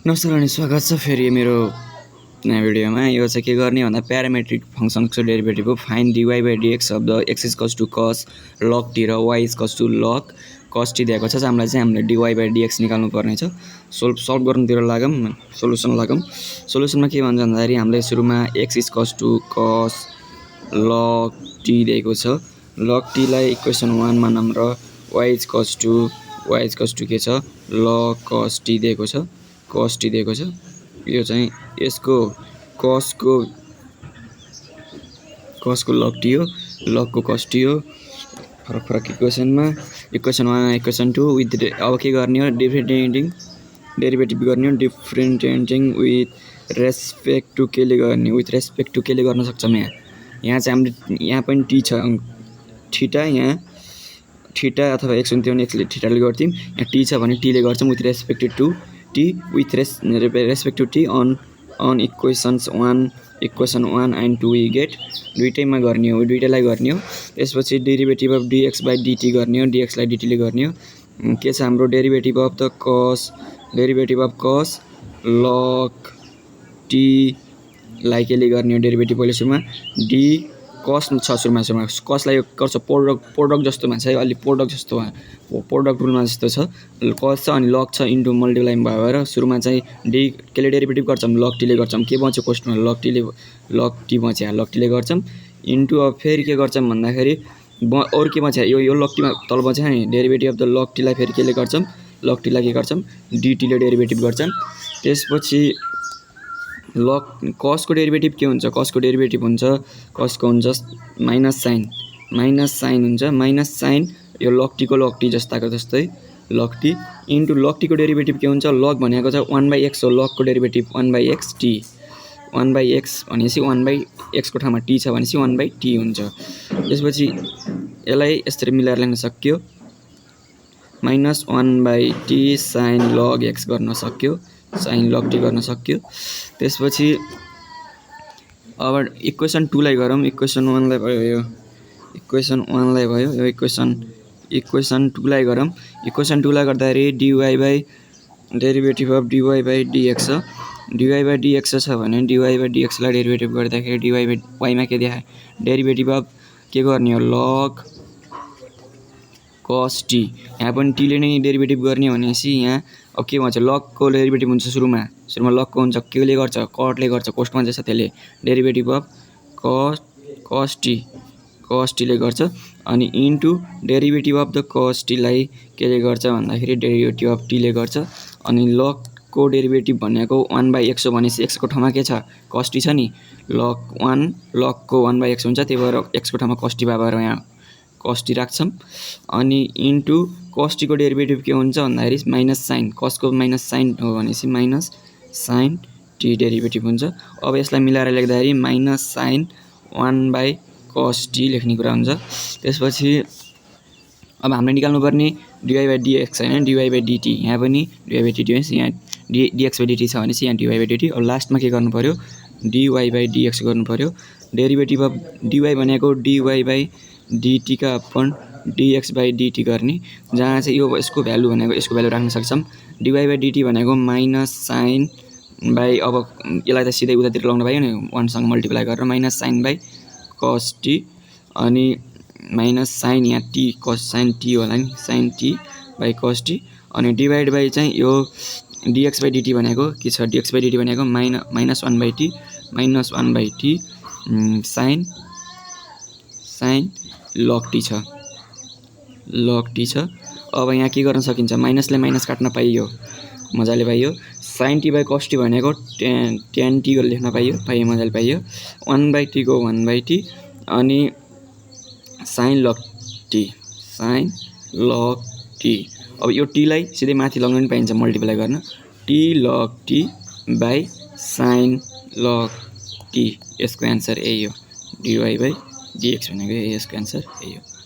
नमस्कार अनि स्वागत छ फेरि मेरो नयाँ भिडियोमा। यो चाहिँ के गर्ने भन्दा प्यारामेट्रिक फंक्सनको डेरिभेटिभ हो। Find dy by dx of the x equals to cos log t र y equals to log cos t दिएको छ। हामीलाई चाहिँ हामीले dy by dx निकाल्नु पर्ने छ। Solve गर्नुतिर लागौँ, solution लागौँ। सोलुसनमा के भन्छ भन्दाखेरि हामीले सुरुमा x equals to cos log t दिएको छ। log t लाई इक्वेसन 1 मा नाम र y इक्वल्स टु के छ log cos t दिएको छ। cos t दिएको छ। यो चाहिँ यसको cos को log t हो, log को cos t हो। फरक इक्वेसनमा इक्वेसन 1 इक्वेसन 2 विथ अब के गर्ने हो डेरिभेटिभ गर्ने हो। डिफरेन्टिएटिङ विथ रेस्पेक्ट टु के ले गर्ने, विथ रेस्पेक्ट टु के ले गर्न सक्छौं। यहाँ चाहिँ हामीले यहाँ पनि t छ, थीटा यहाँ थीटा अथवा x हुन्थ्यो भने x ले थीटा ले गर्थ्यौं। यहाँ t छ भने t ले गर्छौं with respect to t, with respect to t on equation 1 and 2 we get दुईटैमा गर्ने हो, दुईटैलाई गर्ने हो। त्यसपछि derivative of dx by dt गर्ने हो, dx लाई dt ले गर्ने हो। के छ हाम्रो derivative of cos log t लाई के ले गर्ने हो डेरिभेटिभ पहिले सुरुमा d cos छ सुरुमा cos लाई गर्छ प्रोडक्ट जस्तोमा छ, अलि प्रोडक्ट जस्तो प्रोडक्ट रुलमा जस्तो छ। cos छ अनि log छ इन्टु मल्टिप्लाई भएर सुरुमा चाहिँ d के ले डेरिभेटिभ गर्छौं log t ले गर्छौं। के बच्यो क्वेशनमा log t बच्यो, log t ले गर्छौं इन्टु अब फेरि के गर्छौं भन्दाखेरि और के बच्यो यो log t मा तल बच्यो नि derivative of the log t लाई फेरि के ले गर्छौं log t लाई के गर्छौं dt ले डेरिभेटिभ गर्छौं। त्यसपछि log cos को डेरिभेटिभ के हुन्छ, cos को डेरिभेटिभ हुन्छ cos को हुन्छ माइनस साइन हुन्छ, माइनस साइन यो log t जस्ताको जस्तै log t into log t को डेरिभेटिभ के हुन्छ log भनेको चाहिँ 1/x हो, log को डेरिभेटिभ 1/x t, 1/x भनेपछि 1/x को ठाउँमा t छ भनेपछि 1/t हुन्छ। त्यसपछि यसलाई यसरी मिलाएर लेख्न सक्यो minus 1/t sin log x गर्न सक्यो, sin log t गर्न सक्यो। त्यसपछि अब इक्वेसन 2 लाई गरौँ, इक्वेसन 1 लाई भयो यो इक्वेसन 1 लाई भयो यो इक्वेसन 2 लाई गरौँ। इक्वेसन 2 लाई गर्दाखेरि dy by derivative of dy by dx हो। dy by dx छ भने dy by dx लाई डेरिभेटिभ गर्दाखेरि dy by y मा के देखाए डेरिभेटिभ अफ के गर्ने हो log cos t। यहाँ पनि t ले नै डेरिभेटिभ गर्ने भनेपछि यहाँ अब के भन्छ log को डेरिभेटिभ हुन्छ सुरुमा log को हुन्छ के ले गर्छ cot ले गर्छ, कोष्टमा जस्तो त्यसले डेरिभेटिभ अफ cos t ले गर्छ अनि into derivative of the cos t लाई के ले गर्छ भन्दाखेरि डेरिभेटिभ अफ t ले गर्छ अनि log को डेरिभेटिभ भनेको 1/x हो भनेपछि x को ठाउँमा के छ cos t छ नि log को 1/x हुन्छ, त्यही भएर x को ठाउँमा cos t भएर यहाँ cos t राख्छौं अनि इन्टु cos t को डेरिभेटिभ के हुन्छ भन्दाखेरि माइनस साइन, cos को माइनस साइन हो भनेपछि माइनस साइन t डेरिभेटिभ हुन्छ। अब यसलाई मिलाएर लेख्दाखेरि माइनस साइन 1/cos t लेख्ने कुरा हुन्छ। त्यसपछि अब हामीले निकाल्नु पर्ने dy by dx हैन dy by dt, यहाँ पनि dy by dt हैन, यहाँ dx by dt छ भनेपछि यहाँ dy by dt। अब लास्टमा के गर्नु पर्यो dy by dx गर्नु पर्यो। डेरिभेटिभ अफ dy भनेको dy by dt का अपन dx by dt गर्ने, जहाँ चाहिँ यो यसको भ्यालु भनेको यसको भ्यालु राख्न सक्छौं। dy by dt भनेको माइनस साइन बाइ अब यसलाई त सिधै उतातिर लगाउन पाइयो नि 1 सँग मल्टिप्लाई गरेर minus sine by cos t अनि माइनस साइन यहाँ t cos साइन t होला नि sine t by cos t अनि डिभाइड बाइ चाहिँ यो dx by dt भनेको के छ dx by dt भनेको minus 1/t sine log t छ। अब यहाँ के गर्न सकिन्छ माइनसले माइनस काट्न पाइयो, मजाले पाइयो। sin t by cos t भनेको tan t गरेर लेख्न पाइयो मजाले पाइयो। 1/t को 1/t अनि sin log t अब यो t लाई सिधै माथि लगाउन पनि पाइन्छ मल्टिप्लाई गर्न t log t by sin log t। यसको आन्सर यही हो dy by dx भनेको यसको आन्सर यही हो।